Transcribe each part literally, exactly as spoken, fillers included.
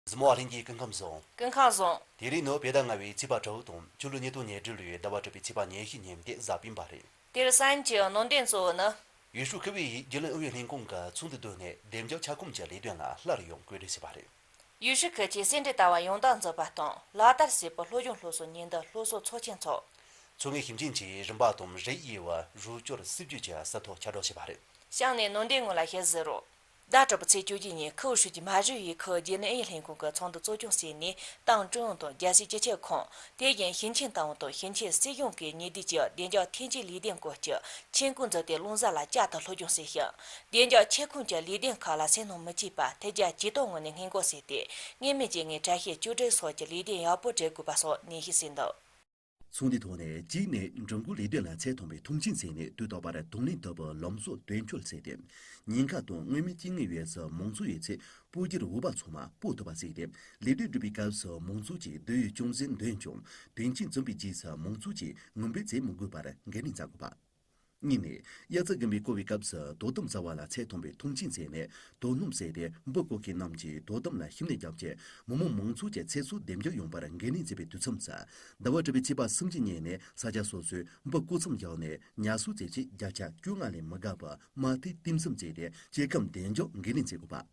གཟིགས་མོ་བ་ལྷན་རྒྱས་སྐུ་ཁམས་བཟང་། སྐུ་ཁམས་བཟང་། དེ་རིང་ནི་བོད་ཟླ་ལྔ་པའི་ཚེས་པ་དྲུག་དང་། ཆུ་ལོ་ཉིས་སྟོང་ཉེར་དྲུག་ལོའི་ཟླ་བ་དྲུག་པའི་ཚེས་པ་ཉེར་བཞི་ཉིན་ཏེ་གཟའ་སྤེན་པ་རེད། དེར་གསན་གྱི་གནད་དོན་གཙོ་བོ་ནི། ཡུས་ཧྲུའུ་ཁུ་བེ་ཡིས་རྒྱུན་ལས་ཨུ་ཡོན་ལྷན་ཁང་གི་ཚོགས་འདུ་བསྡུས་ནས་བདེ་འཇགས་ཁྱབ་ཁོངས་ཀྱི་ལས་དོན་ལ་སླར་ཡང་བཀོད་སྒྲིག་བྱས་པ་རེད། ཡུས་ཧྲུའུ་ཁུལ་གྱི་སེ་འབྲས་ལྟ་བ་ཡང་དག་འཛུགས་པ་དང་ལག་བསྟར་བྱས་པའི་སློབ་སྦྱོང་སློབ་གསོ་ཉིན་ལྟར་སློབ་གསོ་ཚོགས་ཆེན་འཚོགས། མཚོ་སྔོན་ཞིང་ཆེན་གྱིས་རིམ་པ་དང་རིགས་དབྱེ་བའི་རོགས་སྐྱོར་སྲིད་ཇུས་ཀྱི་ཟིན་ཐོ་ཁྱབ་བསྒྲགས་བྱས་པ་རེད། གཤམ་ནས་ནང་དོན་དངོས་ལ་ཞིབ་གཟིགས་རོགས། ཟླ་དྲུག་པའི་ཚེས་བཅོ་བརྒྱད་ཉིན་ཁུ་བོ་ཧྲུའུ་ཅི་མ་བཞུགས་པའི་ཁུལ་རྒྱུན་ལས་ཨུ་ཡོན་ལྷན་ཁང་གི་ཚོགས་འདུ་གཙོ་སྐྱོང་བྱས་ནས། ཏང་ཀྲུང་དབྱང་དང་རྒྱལ་སྲིད་སྤྱི་ཁྱབ་ཁང་། དེ་བཞིན་ཞིང་ཆེན་ཏང་ཨུ་དང་ཞིང་ཆེན་སྲིད་གཞུང་གི་ཉེ་དུས་ཀྱི་བདེ་འཇགས་ཐོན་སྐྱེད་ལས་དོན་སྐོར་གྱི་ཆེད་འགོ་འཛུགས་ཏེ་རླུང་གསར་ལ་བསྐྱར་དུ་སློབ་སྦྱོང་བྱས་ཤིང་། བདེ་འཇགས་ཁྱབ་ཁོངས་ཀྱི་ལས་དོན་ཁག་ལ་སེམས་ནང་མི་སྐྱིད་པ་ཐེ་བྱ་ཇུས་གཏོགས་ངོས་ནས་སྔོན་འགོག་བྱས་ཏེ། མངོན་མེད་རྐྱེན་ངན་གྲལ་བཤེར་གཅོད་སྒྲིག་སོགས་ཀྱི་ལས་དོན་ཡག་པོ་སྒྲུབ་དགོས་པ་སོགས་ནན་བཤད་གསུངས་འདུག། ཚོགས་འདུའི་ཐོག་ནས། གཅིག་ནས་འགྲུལ་འཁོར་ལས་དོན་ལ་ཚད་མཐོན་པོའི་མཐོང་ཆེན་བྱས་ནས། དུས་ཐོག་པར་དང་ལེན་ཐུབ་པའི་ལམ་སྲོལ་དོན་འཁྱོལ་བྱས་ཏེ། ཉེན་ཁ་དང་མངོན་མེད་རྐྱེན་ངན་ཡོད་སའི་མང་ཚོགས་ཡོད་ཚད་སྤོ་སྒྱུར་འོས་འབབ་ཚང་མ་སྤོ་ཐུབ་པ་བྱས་ཏེ། ལས་དོན་སྒྲུབ་པའི་སྐབས་སུ་མང་ཚོགས་ཀྱིས་སྡུག་ཡུས་ཅུང་ཟད་འདོན་ཀྱང་། དོན་ཆེན་བྱུང་བའི་རྗེས་སུ་མང་ཚོགས་ཀྱིས་ངུ་འབོད་བྱེད་མི་དགོས་པར་འགན་ལེན་བྱ་དགོས་པ། གཉིས་ནས། དབྱར་རྩྭ་དགུན་འབུ་བརྐོ་བའི་སྐབས་སུ་དོ་དམ་བྱ་བ་ལ་ཚད་མཐོན་པོའི་མཐོང་ཆེན་བྱས་ནས། དོ་སྣང་བྱས་ཏེ། འབུ་བརྐོ་མཁན་རྣམས་ཀྱིས་དོ་དམ་ལ་ཤུགས་སྣོན་བརྒྱབ་རྗེས། མི་དམངས་མང་ཚོགས་ཀྱི་ཚེ་སྲོག་བདེ་འཇགས་ཡོང་བར་འགན་ལེན་བྱེད་པའི་དུས་མཚམས་སུ། ཟླ་བ་དྲུག་པའི་ཚེས་པ་སུམ་ཅུ་ཉིན་ནས་ས་ཆ་སོ་སོའི་འབུ་བརྐོ་མཚམས་བཞག་ནས། ཉར་གསོ་བྱས་རྗེས་བརྒྱ་ཆ་བཅོ་ལྔ་ལས་མི་འགའ་བ་མ་མཐའི་གཏིང་ཟབ་བྱས་ཏེ། སྐྱེ་ཁམས་བདེ་འཇགས་འགན་ལེན་བྱེད་དགོས་པ།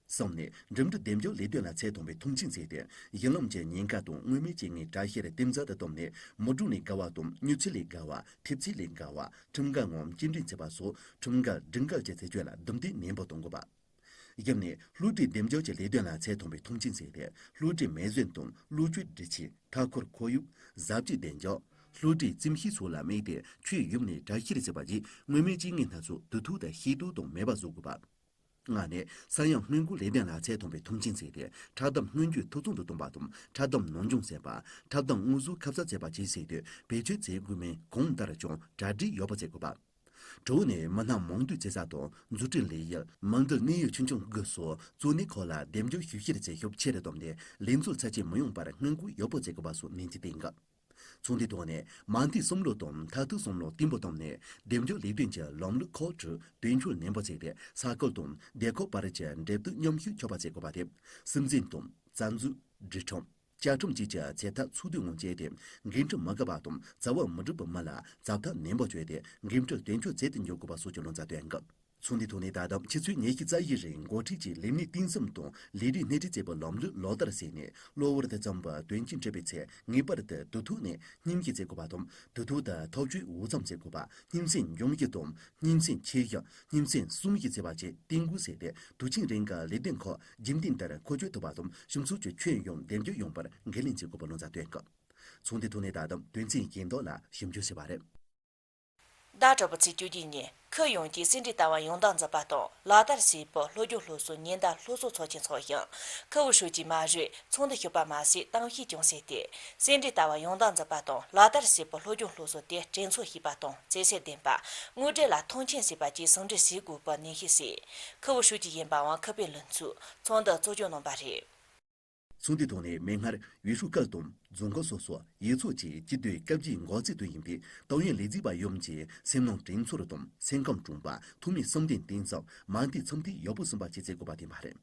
གསུམ་ནས། འགྲིམ་འགྲུལ་བདེ་འཇགས་ལས་དོན་ལ་ཚད་མཐོན་པོའི་མཐོང་ཆེན་བྱས་ཏེ། གཞི་ལམ་གྱི་ཉེན་ཁ་དང་མངོན་མེད་རྐྱེན་ངན་གྲལ་བཤེར་གཏིང་ཟབ་ཏུ་བཏང་ནས། མི་གྲོངས་ལས་བརྒལ་བ་དང་། མྱུར་ཚད་ལས་བརྒལ་བ། ཐེབས་ཚད་ལས་བརྒལ་བ། ཁྲིམས་འགལ་ངང་སྐྱེལ་འདྲེན་བྱས་པ་སོགས་ཁྲིམས་འགལ་སྒྲིག་འགལ་གྱི་རྩད་གཅོད་ལ་རྡུང་རྡེག་ནན་པོ་གཏོང་དགོས་པ། བཞི་ནས། སློབ་གྲྭའི་བདེ་འཇགས་ཀྱི་ལས་དོན་ལ་ཚད་མཐོན་པོའི་མཐོང་ཆེན་བྱས་ཏེ། སློབ་གྲྭའི་མེ་ཟོན་དང་། གློག་སྤྱོད་སྒྲིག་ཆས། མཐའ་འཁོར་ཁོར་ཡུག་བཟའ་བཅའི་བདེ་འཇགས། སློབ་གྲྭའི་རྩིས་གཞི་སོགས་ལ་དམིགས་ཏེ། ཁྱོན་ཡོངས་ནས་གྲལ་བཤེར་བྱས་པ་བཅས། མངོན་མེད་རྐྱེན་ངན་སྣ་ཚོགས་དུས་ཐོག་ཏུ་ཤེས་རྟོགས་དང་མེད་པ་བཟོ་དགོས་པ། ལྔ་ནས། ས་ཡོམ་སྔོན་འགོག་ལས་དོན་ལ་ཚད་མཐོན་པོའི་མཐོང་ཆེན་བྱས་ཏེ། འཁྲབ་གཏམ་སྔོན་སྐྱོད་འཐུས་ཚང་དུ་གཏོང་བ་དང་། འཁྲབ་གཏམ་ནང་སྦྱོང་བྱེད་པ། འཁྲབ་གཏམ་དངོས་ཟོག་ཁ་གསབ་བྱེད་པ་བཅས་བྱེད་དུས། བེད་སྤྱོད་བྱེད་དགོས་མིན་གང་ལྟར་ཀྱང་གྲ་སྒྲིག་ཡག་པོ་བྱེད་དགོས་པ། དྲུག་ནས། མི་སྣ་མང་འདུས་བྱེད་ས་དང་། འཛུགས་སྐྲུན་ལས་གཞི། མི་འདུས་གནས་ཡུལ་ཆུང་ཆུང་དགུ་སོགས་གཙོ་གནད་ཁག་ལ་བདེ་འཇགས་ཞིབ་བཤེར་བྱེད་ཤུགས་ཆེ་རུ་བཏང་ནས། ལས་འཛོལ་ཚབས་ཆེན་མི་ཡོང་བར་སྔོན་འགོག་ཡག་པོ་བྱེད་དགོས་པ་སོགས་ནན་གྱིས་བསྟན་གྱི། ཚོགས་འདུའི་ཐོག་ནས། མ་མཐའི་བསམ་བློ་དང་མཐར་ཐུག་བསམ་བློ་བརྟན་པོ་བཏང་ནས། བདེ་འཇགས་ལས་དོན་གྱི་ལམ་ལུགས་ཁག་དྲུག་དོན་འཁྱོལ་ནན་པོ་བྱས་ཏེ། ས་ཁུལ་དང་སྡེ་ཁག་བར་གྱི་འབྲེལ་གཏུག་མཉམ་ཤུགས་ཆགས་པ་བྱེད་དགོས་པ་དེ། སྲིད་འཛིན་དང་། རྩ་འཛུགས། སྒྲིག་ཁྲིམས། བཅའ་ཁྲིམས་བཅས་ཀྱི་བྱེད་ཐབས་ཚུལ་དུ་ངང་སྤྱད་དེ། འགན་འཁྲི་མ་འགག་པ་དང་རྩ་བ་མི་སྒྲུབ་པའི་མི་ལ་བྱ་ཐབས་ནན་པོ་སྤྱོད་དེ། འགན་འཁྲི་དོན་འཁྱོལ་མཛད་དུ་འཇུག་དགོས་པ་སོགས་ཀྱི་ལུང་བསྟན་བསྟན་གྱི། ཚོགས་འདུའི་ཐོག་ནས། ད་ལྟ་ཕྱི་ཚེས་ཉི་ཤུ་རྩ་བཞིའི་རིང་འགོ་ཁྲིད་ཀྱིས་ལས་གནས་གཏིང་ཟབ་དང་ལས་རིགས་སྣེ་ཁྲིད་བྱེད་པའི་ལམ་ལུགས་ལག་བསྟར་བྱས་ནས། གློ་བུར་དུ་བརྩམས་པའི་དོན་རྐྱེན་འཕྲད་པའི་ཚེ། ངེས་པར་དུ་དུས་ཐོག་ནས་སྙན་ཞུ་བྱེད་དགོས་པ་དང་། དུས་ཐོག་ཏུ་ཐག་གཅོད་འོས་འཚམ་བྱེད་དགོས་པ། སྙན་སེང་འབྱུང་རྒྱུ་དང་། སྙན་སེང་ཆད་ཞག་སྙན་སེང་སྲུང་ཞག་བྱེད་པ་བཅས་བརྟན་པོ་བྱས་ཏེ། དུས་ཆེན་རིང་གི་ལས་དོན་ཁག་རྒྱུན་ལྡན་ལྟར་འཁོར་སྐྱོད་ཐུབ་པ་དང་། སྤྱི་ཚོགས་ཀྱི་ཁྱོན་ཡོངས་བདེ་འཇགས་ཡོང་བར་འགན་ལེན་བྱེད་དགོས་པའི་ལུང་བསྟན་བསྟན་གྱི། ཚོགས་འདུའི་ཐོག་ནས། ད་ལྟ་དོན་ཚན་གཞན་དག་ལ་ཞིབ་འཇུག་བྱས་པ་རེད། ཟླ་དྲུག་པའི་ཚེས་བཅུ་གཅིག་ཉིན་ཁུལ་ཡོངས་ཀྱི་སེ་འབྲས་ལྟ་བ་ཡང་དག་འཛིན་པ་དང་ལག་བསྟར་བྱེད་པའི་སློབ་སྦྱོང་སློབ་གསོ་ཉིན་ལྟར་སློབ་གསོ་ཚོགས་ཆེན་འཚོགས་ཤིང་། ཁུལ་ཨུའི་ཧྲུའུ་ཅི་མ་གཞི་ཚོགས་འདུ་ཞུགས་པ་མ་ཟད་གཏམ་བཤད་ཀྱང་བྱས་ཏེ། སེ་འབྲས་ལྟ་བ་ཡང་དག་འཛིན་པ་དང་ལག་བསྟར་བྱེད་པའི་སློབ་སྦྱོང་སློབ་གསོ་དེ་གྲོས་ཚོགས་ཞུས་པ་དང་བརྩེ་སེམས་ལྡན་པ། དངོས་འབྲེལ་ལ་མཐོང་ཆེན་བྱེད་པ་བཅས་ཟུང་འབྲེལ་བྱེད་དགོས་པའི་ནན་བཤད་བྱས། ཁུལ་ཨུའི་ཧྲུའུ་ཅི་ཡིན་པའང་ཁུ་པེ་ལུན་ཚུགས་ཚོགས་འདུ་གཙོ་སྐྱོང་གནང་བ་རེད། ཚོགས་འདུའི་ཐོག་ནས། མིག་སྔར་ཡུས་ཧྲུའུ་ཁུལ་དང་རྫོང་ཁག་སོ་སོ་ཡུལ་ཚོ་བཅས་སྤྱི་འཐུས་སྐབས་བརྒྱའི་འགོ་གཙོས་དོན་ཡིན་པའི་ཏང་ཡོན་ལས་བྱེད་པ་ཡོངས་ཀྱི་སེམས་ནང་དྲིན་ཚོར་དང་སེམས་ཁམས་དྲང་པོ། ཐོག་མའི་བསམ་དོན་གཏིང་ཟབ། མ་མཐའི་འཚམས་འདྲི་ཡག་པོ་ཟིན་པ་བཅས་བྱེད་དགོས་པ་བསྟན་པ་རེད།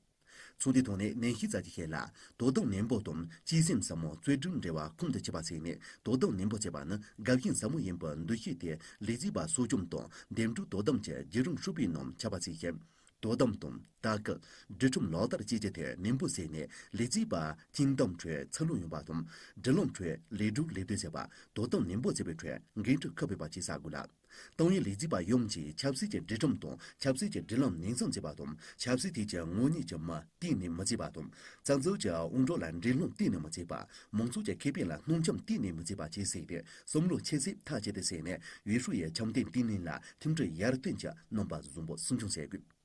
ཚོགས་འདུའི་ཐོག་ནས་ནན་ཞུ་བྱ་རྒྱུ་ཞིག་ལ། དོ་དམ་ནན་པོ་དང་གཅེས་སེམས་ཟབ་མོ། རྩོད་སྒྲུབ་འབྲེལ་བ་ཁོང་དུ་ཆུད་པ་བྱས་ནས། དོ་དམ་ནན་པོ་བྱེད་པ་ནི་དགའ་ཞེན་ཟབ་མོ་ཡིན་པའི་འདུ་ཤེས་དེ་ལས་བྱེད་པ་གསོ་སྐྱོང་དང་། འདེམས་སྒྲུག་དོ་དམ་གྱི་བརྒྱུད་རིམ་ཧྲིལ་པོའི་ནང་ཁྱབ་པ་བྱས་ཤིང་། དོ་དམ་དང་། ལྟ་སྐུལ། སྒྲིག་ཁྲིམས་ལག་བསྟར་བཅས་ཀྱི་ཐད་ནན་པོ་བྱས་ནས། ལས་བྱེད་པ་སྤྱི་འདོམས་ཁྲོད་ཚུར་ལོག་ཡོང་བ་དང་། སྒྲིག་ལམ་ཁྲོད་ལས་སྒྲུབ་ལས་གཏོད་བྱེད་པ། དོ་དམ་ནན་པོ་བྱེད་པའི་ཁྲོད་འགན་འཁྲི་ཁག་ཕོད་པ་བཅས་བྱ་དགོས་ལ། ཏང་ཡོན་ལས་བྱེད་པ་ཡོངས་ཀྱིས་ཆབ་སྲིད་ཀྱི་སྒྲིག་ཁྲིམས་དང་ཆབ་སྲིད་ཀྱི་སྒྲིག་ལམ་ནན་སྲུང་བྱེད་པ་དང་། ཆབ་སྲིད་ཐད་ཀྱི་ངོ་ཉེས་ཀྱི་མི་གཏན་ནས་མི་བྱེད་པ་དང་། རྩ་འཛུགས་ཀྱི་དབང་གྲགས་ལ་འགྲན་སློང་གཏན་ནས་མི་བྱེད་པ། མང་ཚོགས་ཀྱི་ཁེ་ཕན་ལ་སྣང་ཆུང་གཏན་ནས་མི་བྱེད་པ་བཅས་བྱས་ཏེ། བསམ་བློ་ཆེ་སེམས་ཐག་ཆོད་དེ་བྱས་ནས། ཡུས་ཧྲུའུ་ཡི་འཆམ་མཐུན་བརྟན་ལྷིང་ལ་མཐུན་སྒྲིལ་ཡར་ཐོན་གྱི་རྣམ་པ་བཟང་པོ་སྲུང་སྐྱོང་བྱེད་དགོས།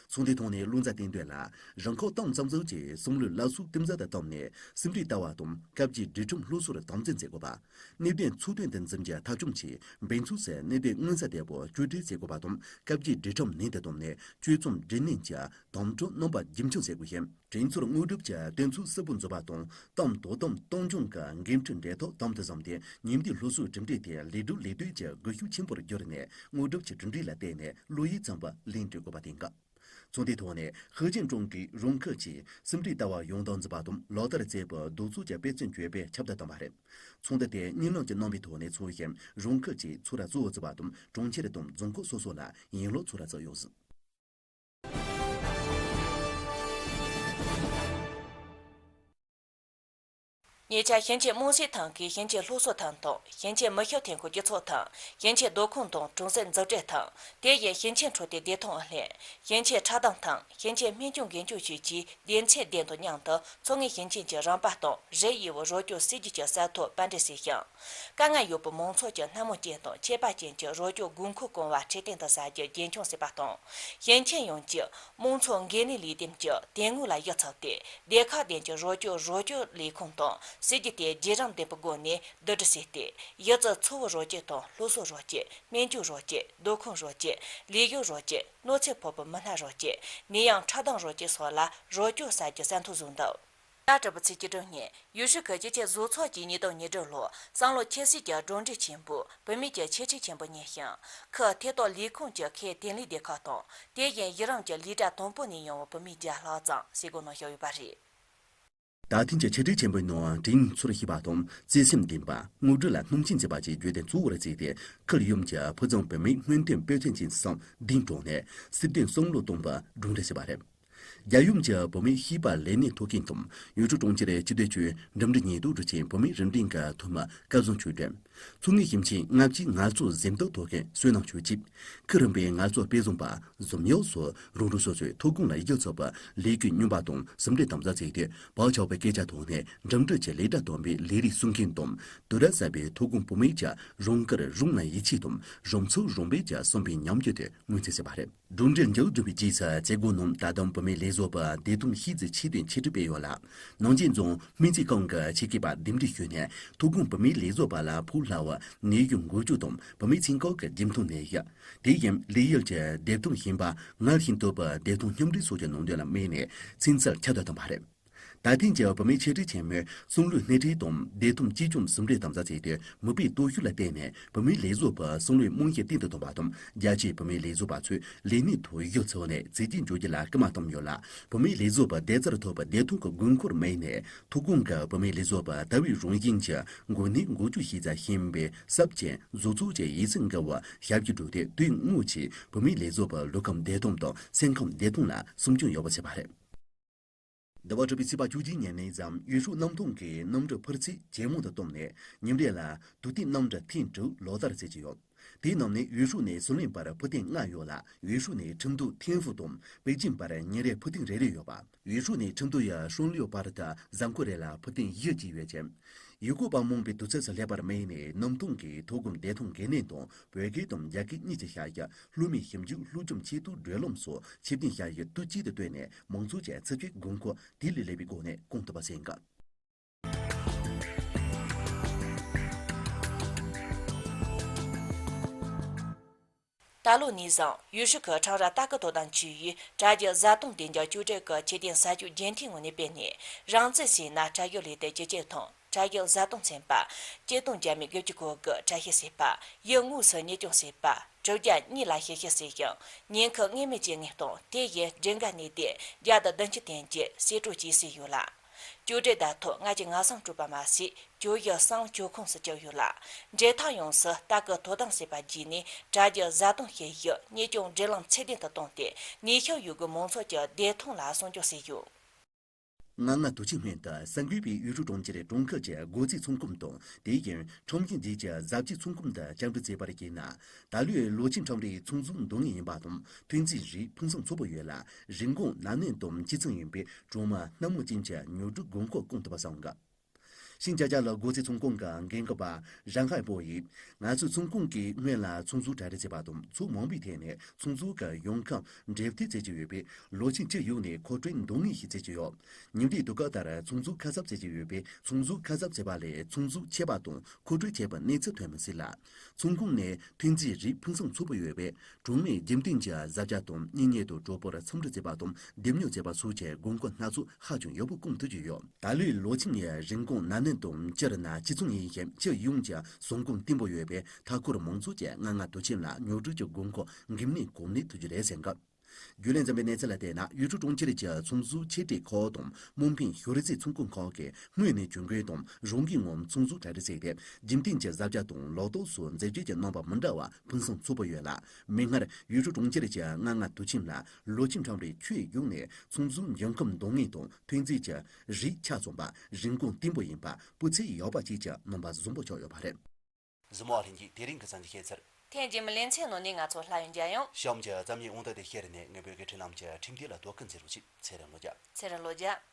ཚོགས་འདུའི་ཐོག་ནས་བློ་འཛིན་བསྟན་དོན་ལགས། རང་ཁག་ཏང་རྩ་འཛུགས་ཀྱིས་བསམ་བློའི་བླ་སྲོག་གཏིང་ཟབ་ཏུ་བཏང་ནས། སེ་འབྲས་ལྟ་བ་དང་སྐབས་བརྒྱའི་སྒྲིག་ཁྲིམས་སློབ་གསོར་དམ་འཛིན་བྱེད་དགོས་པ། གནད་དོན་ཚུལ་མཐུན་དུ་འཛིན་རྒྱུ་མཐའ་འཁྱོངས་ཀྱིས། འབད་འཚུབ་སུ་གནད་དོན་མངོན་གསལ་དོད་པོ་བཅོས་སྒྲིག་བྱེད་དགོས་པ་དང་། སྐབས་བརྒྱའི་སྒྲིག་ཁྲིམས་ནན་དུ་བཏང་ནས། གཅོད་མཚམས་སྒྲིག་ནན་གྱི་དམ་དྲག་རྣམ་པ་རྒྱུན་འཁྱོངས་བྱེད་དགོས་ཤིང་། གྲོས་ཚོགས་དངོས་སྒྲུབ་ཀྱི་དོན་ཚན་གསལ་པོ་འཛུགས་པ་དང་། ཏང་དོ་དམ་གཏོང་སྐྱོང་གི་འགན་འཁྲི་འབྲེལ་ཐག་དམ་དུ་བཟུང་སྟེ། ཉིན་བསྡད་སློབ་གསོའི་གྲུབ་འབྲས་དེ་ལས་སྒྲུབ་ལས་གཏོད་ཀྱི་སྒུལ་ཤུགས་ཆེན་པོར་བསྒྱུར་ནས། དངོས་སྒྲུབ་ཀྱི་གྲུབ་འབྲས་ལ་བརྟེན་ནས་བློ་ཡུལ་ཚང་བ་ལེན་སྤྲོད་དགོས་པ་བསྟན་གྱི། ཚོགས་འདུའི་ཐོག་ནས་ཧུའུ་ཅིན་ཀྲུང་གིས་རང་ཁུལ་གྱིས་སུམ་སྒྲིལ་ལྟ་བ་ཡོང་སྟངས་འཛིན་པ་དང་ལག་བསྟར་མཛད་པའི་གདུག་རྩུབ་ཀྱི་དཔེ་མཚོན་བརྗོད་པའི་ཁྱབ་བསྒྲགས་བཏང་བ་རེད། ཚོགས་འདུ་དེ་གཉིད་ལམ་གྱི་རྣམ་པའི་ཐོག་ནས་ཚོགས་ཤིང་རང་ཁུལ་གྱི་ཚོགས་ར་གཙོ་བོ་བརྩི་བ་དང་གྲོང་ཁྱེར་དང་རྫོང་ཁག་སོ་སོ་ལ་ཡན་ལག་ཚོགས་ར་བརྩིས་ཡོད་ཟིན། ཉེ་ཆར་ཞིང་ཆེན་དམངས་སྲིད་ཐིན་གྱིས་ཞིང་ཆེན་སློབ་གསོ་ཐིན་དང་ཞིང་ཆེན་མི་ཤུགས་ཐོན་ཁུངས་སྤྱི་ཚོགས་ཐིན། ཞིང་ཆེན་སྡོད་ཁང་དང་གྲོང་གསེབ་འཛུགས་སྐྲུན་ཐིན། དེ་བཞིན་ཞིང་ཆེན་འཕྲོད་བསྟེན་བདེ་ཐང་ཨུ་ལྷན། ཞིང་ཆེན་ཁྲག་འདམ་ཐིན། ཞིང་ཆེན་སྨན་བཅོས་འགན་བཅོལ་ཅུས་བཅས་སྡེ་ཚན་བདུན་དང་མཉམ་དུ་མཚོ་སྔོན་ཞིང་ཆེན་གྱི་རིམ་པ་དང་རིགས་དབྱེ་བའི་རོགས་སྐྱོར་སྲིད་ཇུས་ཀྱི་གསལ་ཐོ་པར་འགྲེམས་བྱས་ཤིང་། དཀའ་ངལ་ཡོད་པའི་མང་ཚོགས་ཀྱི་སྣེ་མང་ཅན་དང་ཁྱད་པར་ཅན་གྱི་རོགས་སྐྱོར་དགོས་མཁོ་སྐོང་བ་ཁྲིད་སྟོན་དུ་བྱ་རྒྱུ་རྒྱུན་འཁྱོངས་བྱེད་པ་དང་། ཞིང་ཆེན་ཡོངས་ཀྱི་དམངས་འཚོ་འགན་ལེན་ལས་དོན་གྱི་དེ་སྔོན་ལ་གཞི་ཚུགས་ཏེ། སྡེ་ཁག་བདུན་གྱི་རོགས་སྐྱོར་རོགས་སྐྱོར་ལས་ཁུངས་དང་སྲིད་ཇུས་དེ་བརྒྱུད་རིམ་ལྡན་པའི་སྒོ་ནས་བསྡུ་སྒྲིག་བྱས་ཏེ། གཞི་རྩའི་འཚོ་བའི་རོགས་སྐྱོར་དང་སློབ་གསོའི་རོགས་སྐྱོར། སྨན་བཅོས་རོགས་སྐྱོར། སྡོད་ཁང་རོགས་སྐྱོར། ལས་ཞུགས་རོགས་སྐྱོར། གནོད་འཚེ་ཕོག་པའི་མི་སྣ་རོགས་སྐྱོར། ནད་ཡམས་ཁྲག་འདམ་རོགས་སྐྱོར་སོགས་ལ་རོགས་སྐྱོར་བྱ་རྒྱུ་གསལ་ཐོ་བཟོས་འདུག་ཟླ་དྲུག་པའི་ཚེས་བཅུ་དྲུག་ཉིན་ཡུལ་ཤུལ་གྱི་སྤྱི་ཁྱབ་བཟོ་ཚོགས་ཀྱིས་ཉིས་སྟོང་ཉི་དྲུག་ལོར་བསམ་བློ་ཁྱད་བསད་ཀྱི་གྲུབ་འབྲས་ཆེན་པོས་བུད་མེད་ཀྱི་འཆད་ཁྲིད་ཆེན་པོ་གཉེར་ཞིང་། ཁུལ་ཐད་གཏོགས་ལས་ཁུངས་ཀྱི་ཁུལ་དེ་ལས་སྡེ་ཁག་དང་། དེ་བཞིན་གཞི་རིམ་གྱི་ལས་གྲྭ་དང་པོ་ནས་ཡོང་བའི་བུད་མེད་བརྒྱ་ལྷག་ཙམ་ཞུགས་གནང་བཞག་ཡོད་པ་རེད། ད་ཐེངས་ཀྱི་འཆད་ཁྲིད་ཆེན་པོའི་ནང་དྲིན་ཚོར་ཤེས་པ་དང་བརྩེ་སེམས་ལྡན་པ། དངོས་འབྲེལ་ལ་སྣང་ཆེན་བྱེད་པ་བཅས་བརྗོད་དོན་གཙོ་བོར་བརྩིས་ཏེ། ཁུལ་ཡོངས་ཀྱི་ཕུགས་བཟང་བུད་མེད་སྔོན་ཐོན་དཔེ་མཚོན་ཅན་སམ་བདུན་བསྐྲུན་ནས་སྲིད་དོན་བསམ་བློ་གཏོང་བར་གྲུབ་འབྲས་ཞུས་པ་རེད། རྒྱལ་ཡོངས་ཀྱི་བུད་མེད་ཤེས་པ་ལས་གནས་ཐོབ་མཁན་དང་ཡུལ་ཤུལ་གྲོང་ཁྱེར་སྤྱི་བདེ་ཅུས་འགྲིམ་འགྲུལ་ཉེན་རྟོག་སྡེ་ཚན་བུད་མེད་རུ་འདྲེན་གྱི་འཐུས་མི་སྐལ་བཟང་ཆོས་སྒྲོན། མཚོ་སྔོན་ཞིང་ཆེན་ལྔ་བཅུའི་ངལ་རྩོལ་གཟེངས་རྟགས་ཐོབ་མཁན་བསོད་ནམས་ཆོས་སྐྱིད། ཁུལ་རིམ་པའི་ངལ་རྩོལ་དཔེ་བཟང་པ་འཛོམས་ཡོད་སོགས་རང་རང་སོ་སོའི་ཐོབ་ཁུངས་ལ་གཞི་ཚུགས་པའི་ལས་འགུལ་སྙོམས་པ་དང་ཟུང་འབྲེལ་དམ་ཟབ་བྱས་ཏེ། བག་ཆགས་པའི་སྐད་ཆ་ཐོག་ནས་འགྲིམ་འགྲུལ་གྱི་ལས་གྲྭ་དང་པོའི་ལས་རིགས་སྲུང་མཁན་དང་། དུས་རབས་གསར་པའི་ཐོན་ཁུངས་བུད་མེད་ཀྱི་རང་བཀུར་རང་ལ་ཡིད་ཆེས་དང་རང་ཚུགས་རང་འབད་ཀྱི་བསམ་པའི་ཉམས་འགྱུར་དེ་མངོན་གསལ་བྱས་པ་རེད། གྲུབ་འབྲས་མཇུག་བསྡུ་བའི་རྗེས་སུ་མཛད་སྒོ་ནང་ད་དུང་བུད་མེད་ལས་བཟོ་པ་བདེ་ཐང་ཤེས་ཚད་ཆེད་དོན་འཆད་ཁྲིད་སྤེལ་ཡོད་ལ། ནང་ཆེན་རྫོང་སྨན་རྩིས་ཁང་གི་ཆེད་མཁས་པ་འདེམས་སྒྲུག་ཞུས་ནས་ཐོན་ཁུངས་བུད་མེད་ལས་བཟོ་པ་ལ་ཕོག་སླ་བའི་ནད་གཞི་འགོག་བཅོས་དང་བུད་མེད་ཚན་ཁག་གི་འཇིམ་ཐང་ནད་གཞི། དེ་བཞིན་ལས་ཡུལ་གྱི་བདེ་ཐང་ཞན་པ་ངར་ཞིང་དོད་པའི་བདེ་ཐང་སྙོམས་སྒྲིག་སོགས་ཀྱི་ནང་དོན་ལ་དམིགས་ནས་ཚན་རྩལ་ཁྱབ་གདལ་བཏང་བ་རེད། ད་ཐེངས་ཀྱི་བུད་མེད་འཆད་ཁྲིད་ཆེན་མོས་སང་ལོའི་སྣེ་ཁྲིད་དང་བདེ་ཐང་གཅེས་སྐྱོང་ཟུང་འབྲེལ་དམ་ཟབ་བྱས་ཏེ། མིག་དཔེའི་སྟོབས་ཤུགས་ལ་བརྟེན་ནས་བུད་མེད་ལས་བཟོ་པའི་སང་ལོའི་རྨང་གཞི་བརྟན་དུ་གཏོང་བ་དང་། རྒྱ་ཆེའི་བུད་མེད་ལས་བཟོ་པ་ཚོས་ལས་གནས་ཐོག་གཞི་ཚུགས་ནས་འཛུགས་སྐྲུན་བྱ་རྒྱུ་ལ་སྐུལ་མ་བཏང་ཡོད་ལ། བུད་མེད་ལས་བཟོ་པའི་བདེ་རྩར་ཐོབ་པའི་བདེ་ཐང་གི་དགོས་མཁོར་དམིགས་ནས། ཐོན་ཁུངས་ཀྱི་བུད་མེད་ལས་བཟོ་པའི་ལྟ་བའི་རང་བཞིན་གྱི་འགོས་ནད་འགོག་བཅོས་ཤེས་ཚད་ཞན་པའི་ཟབ་ཅིང་གཟུགས་ཚོགས་ཀྱི་ཡིད་སེམས་འགུལ་བའི་ཞབས་ཞུ་བསྒྲུབས་ཏེ། དོན་དངོས་ཆེད་བུད་མེད་ལས་བཟོ་པའི་ལུས་ཁམས་བདེ་ཐང་དང་སེམས་ཁམས་བདེ་ཐང་ལ་སྲུང་སྐྱོང་ཡོད་པ་བྱས་པ་རེད། འདི་བ་ཕྲུ་གུའི་ཚེས་པ་བཅུ་གཅིག་ཉིན་ནས་བཟུང་ཡུས་ཧྲུའུ་གནམ་ཐང་གི་གནམ་གྲུ་འཕུར་ཚད་ཇེ་མང་དུ་བཏང་ནས། ཉིན་རེ་ལ་དུས་སྟོན་གནམ་གྲུ་ཐེངས་དྲུག་ལག་བསྟར་བྱེད་ཀྱི་ཡོད། དེའི་ནང་ནས་ཡུས་ཧྲུའུ་ནས་ཧྥུ་ལན་བར་འཕུར་སྟོན་ལྔ་ཡོད་ལ། ཡུས་ཧྲུའུ་ནས་ཁྲིན་ཏུའུ་ཐེན་ཧྥུ་དང་པེ་ཅིན་བར་ཉིན་རེར་འཕུར་སྟོན་རེ་རེ་ཡོད་པ། ཡུས་ཧྲུའུ་ནས་ཁྲིན་ཏུའུ་ཡི་ཧྲོང་ལིའུ་བར་དུ་གཟའ་འཁོར་རེ་ལ་འཕུར་སྟོན་བཞི་བཅས་ཡོད་ཅིང་། ཡུལ་སྐོར་བ་མང་པོས་དུས་ཚོད་སུ་སླེབས་པར་དམིགས་ནས་གནམ་ཐང་གི་མཐོ་སྒང་བདེ་ཐང་འགན་ལེན་དང་། བོད་སྐད་དང་རྒྱ་སྐད་གཉིས་ཀྱི་བྱ་གཞག་སློབ་མའི་ཞིབ་འཇུག་སློབ་སྦྱོང་ཆེད་དུ་བགྲོད་ལམ་སོགས་ཆེད་དོན་བྱ་གཞག་དུས་གཅིག་ཏུ་བཏོན་ནས། མང་ཚོགས་ཀྱི་འཚོ་བཅུད་དགོས་མཁོ་དེ་ལས་སླ་བའི་སྒོ་ནས་སྐོང་ཐུབ་པ་བྱེད་འགག་ད་ལོ་ནས་བཟུང་ཡུལ་ཤུལ་གྱི་ཁྲང་ར་ལྟ་སྐུལ་དོ་དམ་ཅུས་ཡིས་དྲ་རྒྱའི་བཟའ་བཏུང་བདེ་འཇགས་བཅོས་སྒྲིག་གི་ཆེད་དོན་གསར་ཤོག་རྒྱུན་མཐུད་ངོས་ནས་སྤེལ་ནས། རང་བཙན་ཟིན་ན་དྲ་ཞབས་ལས་དོན་ཅུས་ཀྱི་ཐོག་དྲ་ཞབས་བཟའ་བཏུང་ཚན་པ། སྐྱིད་གཏོང་རྒྱ་མི་དགུ་བཅུ་གོ་དགུ་གྲལ་བཤེར་བྱས་པ། ཡུལ་དངོས་སུ་གཉེར་སྐྱོང་བྱས་པ། གྲུབ་ཆ་གཉིས་ལ་ཞིབ་བཤེར་བྱས་ཤིང་། ཉེན་ཁའི་དངོས་མེད་རྐྱེན་ངན་དང་དེ་བཞིན་སྒྲིག་འགལ་གནས་དེ་བརྒྱ་དང་བདུན་ཅུ་ཐམ་ཅད་གསེད་བཀྲོལ་བཅས་བྱས་ཡོད་ལ། བཅོས་སྒྲིག་དང་ཐོག་ལྔ་བཅུ་ང་གསུམ་སྤྲོད་པ་མ་ཟད། བཅོ་བཞི་གསུམ་བཅོ་ཁུངས་སུ་བཅུག་ཡོད་ལ། འབྲེལ་ཐག་ཡོངས་སུ་ལྟ་སྐུལ་དོ་དམ་བྱས་པ་བརྒྱུད་ནས་དྲ་རྒྱའི་བཟའ་བཏུང་ཞིབ་བཤེར་གཉེར་སྐྱོང་སྒྲིག་ལམ་ཚད་ལྡན་དུ་བཏང་སྟེ། ནུས་ཤུགས་ཡོད་རྒུས་མང་ཚོགས་ཀྱི་བདེ་ཐང་ལ་སྲུང་སྐྱོབ་བྱས་ཡོད། ང་ལྔ་དུས་ཆེན་སྔོན་དུ་གསར་འགོད་པས་ཡུལ་ཤུལ་གྲོང་ཁྱེར་གྲོང་ཁུལ་གྱི་སྒོ་རྩིས་ཚོང་ཁང་དང་། དེ་བཞིན་ཁྲོམ་གཞུང་རྗེས་ཀྱི་གཟབ་རྒྱས་ཚོང་ཁང་དུ་བཅར་འདྲི་བྱས་པར་བྱས་ན། ད་ལོའི་ལོ་ཆེན་ཁྲོམ་རའི་ཚོང་ཟོག་འདང་ངེས་ཡིན་པ་དང་། ཐོན་རྫས་རིགས་ཕུན་སུམ་ཚོགས་པོ་ཡོད་ལ། རིན་གོང་ནན་ཏན་དང་གཅིག་མཚུངས་ཡིན་པས། གྲོང་མི་སྣ་མང་ཅན་གྱི་ཉོ་སྒྲུབ་དགོས་མཁོ་སྐོང་ཐུབ་པ་བཟང་གི། ཤིན་ཅང་ཅ་ལའི་སྒོ་རྩིས་ཚོང་ཁང་གི་འགན་འཁུར་བ་རང་ཧའེ་པོ་ཡིས། ང་ཚོའི་ཚོང་ཁང་གིས་སྔོན་ལ་ཚོང་ཟོག་གྲ་སྒྲིག་བྱས་པ་དང་། ཚོང་མང་པོའི་ཐད་ནས་ཚོང་ཟོག་གི་ཡོང་ཁུངས་འབྲེལ་མཐུད་བྱེད་ཀྱི་ཡོད་པས། ལོ་ཆེན་སྤྱི་ཡོངས་ནས་མཁོ་སྤྲོད་འདང་ངེས་ཤིག་བྱེད་ཀྱི་ཡོད། ཉིན་རེའི་དུས་བཀག་ལྟར་ཚོང་ཟོག་ཁ་གསབ་བྱེད་ཀྱི་ཡོད་པས། ཚོང་ཟོག་ཁ་གསབ་བྱས་པ་ལས་ཚོང་ཟོག་ཆད་པ་དང་མཁོ་སྤྲོད་ཆད་པའི་གནས་ཚུལ་ཐོན་མི་སྲིད་ལ། ཚོང་ཁང་ནས་ཐོན་རྫས་རིགས་ཕུན་སུམ་ཚོགས་པོ་ཡོད་པས། གྲོང་མིས་རྒྱུན་གཏན་གྱི་བཟའ་བཅའ་དང་། གཉེན་ཉེ་དང་གྲོགས་པོར་འཚམས་འདྲི་བྱེད་པ་དང་། འདེམས་ཉོ་བྱེད་པ་སོགས་ཀྱི་དགོས་མཁོ་སྣ་ཚོགས་ཧ་ཅང་ཡག་པོ་སྐོང་ཐུབ་ཀྱི་ཡོད། ད་ལོའི་ལོ་ཆེན་ནི་རིན་གོང་ནན་ཏན་དང་སྤྱིར་ན་གཅིག་མཚུངས་ཡིན་ཞིང་། སྤྱི་ཡོངས་ཀྱི་ཟོག་གོང་བརྟན་པོ་ཡོད་པས། མཐའ་འཁོར་མང་ཚོགས་ཀྱིས་ལྔ་ལྔ་དུས་ཆེན་ལ་ཉོ་སྒྲུབ་ཀྱི་དགོས་མཁོ་འགན་ལེན་གང་ལེགས་ཐུབ་རྒྱུ་རེད་ཟེར་འདུག་རྒྱུན་ལས་འཛིན་པའི་གནས་ཚུལ་ལ་བལྟས་ན། ཡུལ་གྲུ་གྲོང་ཁྱེར་གྱི་ཚོང་ཟོག་ཆེ་གྲས་ཁག་དང་། དམག་འཕེན་ཤུགས་རིག་རྩེད་ཚོང་ཁང་ཁག་གིས་དངོས་གནས་གྱོང་གུན་དང་རང་འགུལ་ངང་ཚོང་ཟོག་གྲ་སྒྲིག་བྱས་ཏེ། རྒྱུན་གཏན་གྱི་བཟའ་བཅའ་དང་ལག་ཐོགས་སོགས་འཛད་སྤྱོད་ཀྱི་རྣམ་པ་མི་འདྲ་བ་ཕུན་སུམ་ཚོགས་པོ་ཡོད་ལ། མིག་སྔར་ཡུལ་གྲུ་གྲོང་ཁྱེར་གྱི་སྔ་ང་དུས་ཁྱིམ་ལ་ལོ་ཁྱིམ་ཁྲོམ་རའི་ཆུའི་རྒྱུག་ནས་ཚོང་ཟོག་འབྱུང་ཁམས་འདང་ངེས་དང་ཐོན་རྫས་ཀྱི་རིགས་ཆ་ཚང་པ། རིན་གོང་བརྟན་པོ་ཡིན་པ། སྤུས་ཚད་ཡག་པ་བཅས་ཀྱི་རྣམ་པ་བཟང་པོ་ཆགས་ཡོད་པ་རེད། གཟིགས་མོ་བ་ལྷན་རྒྱས། དེ་རིང་གི་བཙན་གྱི་བཤད་ཚུལ། ཐེངས་རྗེས་མའི་ལེ་ཚན་ནང་ནས་ང་ཚོ་ལྷ་ཡུལ་མཇལ་ཡོང་། གཤམ་གྱི་རྩོམ་ཡིག་དབང་དུ་དེ་བཤད་རིགས་ནས་ངས་བོད་ཀྱི་འཕྲིན་ལམ་གྱི་ཁྲིམས་སྡེ་ལ་དོ་ཁུར་མཛད་རོགས་བྱེད། ཚེ་རིང་ལོ་བརྒྱ། ཚེ་རིང་ལོ་བརྒྱ།